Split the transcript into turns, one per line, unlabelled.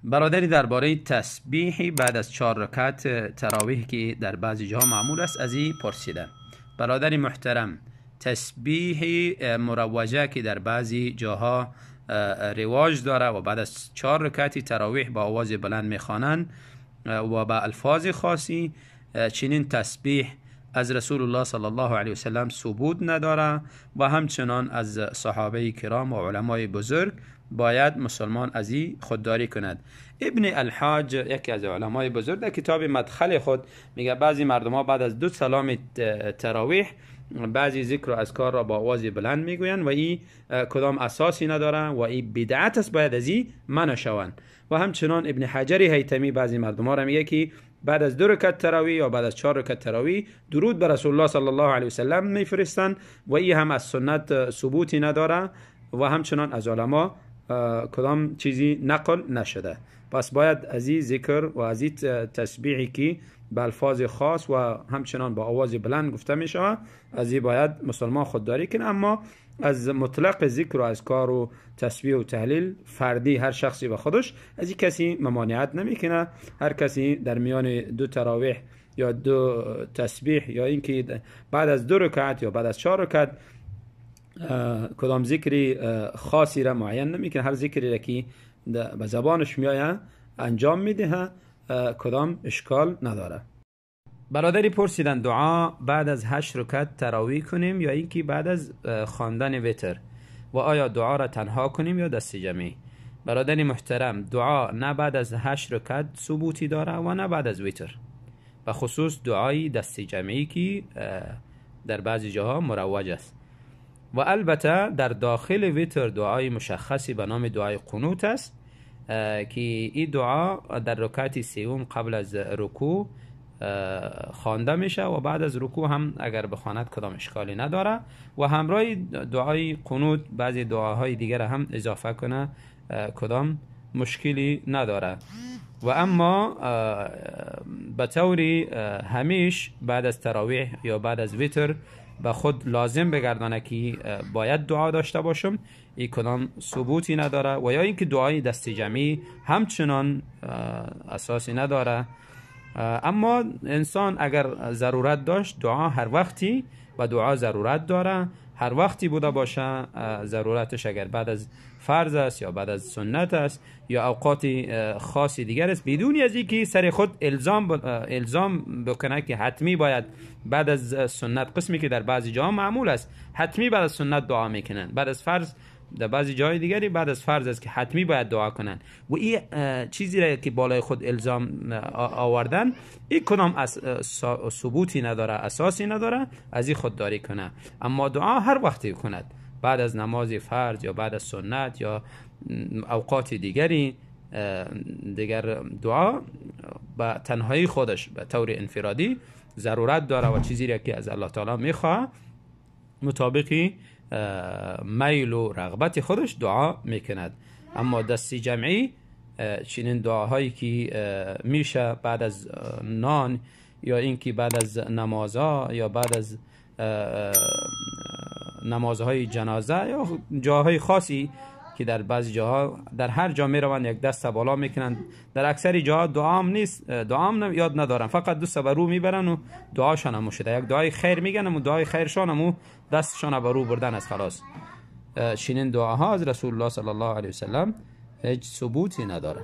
برادری درباره تسبیح بعد از 4 رکعت تراویح که در بعضی جاها معمول است از این پرسیده. برادر محترم، تسبیح مروجه که در بعضی جاها رواج داره و بعد از 4 رکعت تراویح با آواز بلند میخوانند و با الفاظ خاصی، چنین تسبیح از رسول الله صلی الله علیه وسلم ثبوت نداره و همچنان از صحابه کرام و علمای بزرگ باید مسلمان از این خودداری کند. ابن الحاج یکی از علمای بزرگ در کتاب مدخل خود میگه بعضی مردم ها بعد از 2 سلام تراویح بعضی ذکر و اذکار را با آواز بلند میگویند و این کدام اساسی نداره و این بدعت است، باید از این منع شوند. و همچنان ابن حجر هیتمی بعضی مردم ها را میگه که بعد از 2 رکعت تراویح یا بعد از 4 رکعت تراویح درود بر رسول الله صلی الله علیه وسلم میفرستند و این هم از سنت ثبوتی نداره و همچنان از علما کدام چیزی نقل نشده. پس باید از این ذکر و از این تسبیحی که به الفاظ خاص و همچنان با آواز بلند گفته می شود از این باید مسلمان خودداری کنه. اما از مطلق ذکر و اذکار و تسبیح و تهلیل فردی هر شخصی به خودش از این کسی ممانعت نمیکنه. هر کسی در میان 2 تراویح یا 2 تسبیح یا اینکه بعد از 2 رکعت یا بعد از 4 رکعت کدام ذکری خاصی را معین نمیکنه، هر ذکری را که به زبانش میآید انجام میده، کدام اشکال نداره. برادری پرسیدن دعا بعد از 8 رکعت تراویح کنیم یا اینکه بعد از خواندن وتر، و آیا دعا را تنها کنیم یا دست جمعی؟ برادر محترم، دعا نه بعد از 8 رکعت ثبوتی داره و نه بعد از وتر، به خصوص دعای دست جمعی که در بعضی جاها مروج است. و البته در داخل وتر دعای مشخصی به نام دعای قنوت است که این دعا در رکعت سوم قبل از رکوع خوانده میشه و بعد از رکوع هم اگر بخواند کدام اشکالی نداره و همراه دعای قنوت بعضی دعاهای دیگر هم اضافه کنه، کدام مشکلی نداره. و اما به طوری همیش بعد از تراویح یا بعد از وتر به خود لازم بگردانه که باید دعا داشته باشم، این کدام ثبوتی نداره و یا اینکه دعای دست جمعی همچنان اساسی نداره. اما انسان اگر ضرورت داشت دعا هر وقتی و دعا ضرورت داره، هر وقتی بوده باشه ضرورتش، اگر بعد از فرض است یا بعد از سنت است یا اوقات خاصی دیگر است، بدون از اینکه سر خود الزام بکنه که حتمی باید بعد از سنت، قسمی که در بعضی جاها معمول است حتمی بعد از سنت دعا میکنن، بعد از فرض در بعضی جای دیگری بعد از فرض است که حتمی باید دعا کنن و این چیزی را که بالای خود الزام آوردن این کدام ثبوتی نداره، اساسی نداره، از این خودداری کنه. اما دعا هر وقتی کند، بعد از نماز فرض یا بعد از سنت یا اوقات دیگری، دیگر دعا به تنهایی خودش به طور انفرادی ضرورت داره و چیزی را که از الله تعالی میخواه مطابقی میل و رغبت خودش دعا میکند. اما دست جمعی چنین دعاهایی که میشه بعد از نان یا اینکه بعد از نمازها یا بعد از نمازهای جنازه یا جاهای خاصی که در بعضی جاها در هر جا میروند یک دست بالا میکنند، در اکثر جاها دعام نیست، دعام یاد ندارن، فقط دست بر رو میبرن و دعاشان هم شده، یک دعای خیر میگن و دعای خیرشان هم دستشان بر رو بردن از خلاص. چنین دعاها از رسول الله صلی الله علیه وسلم هیچ ثبوتی نداره.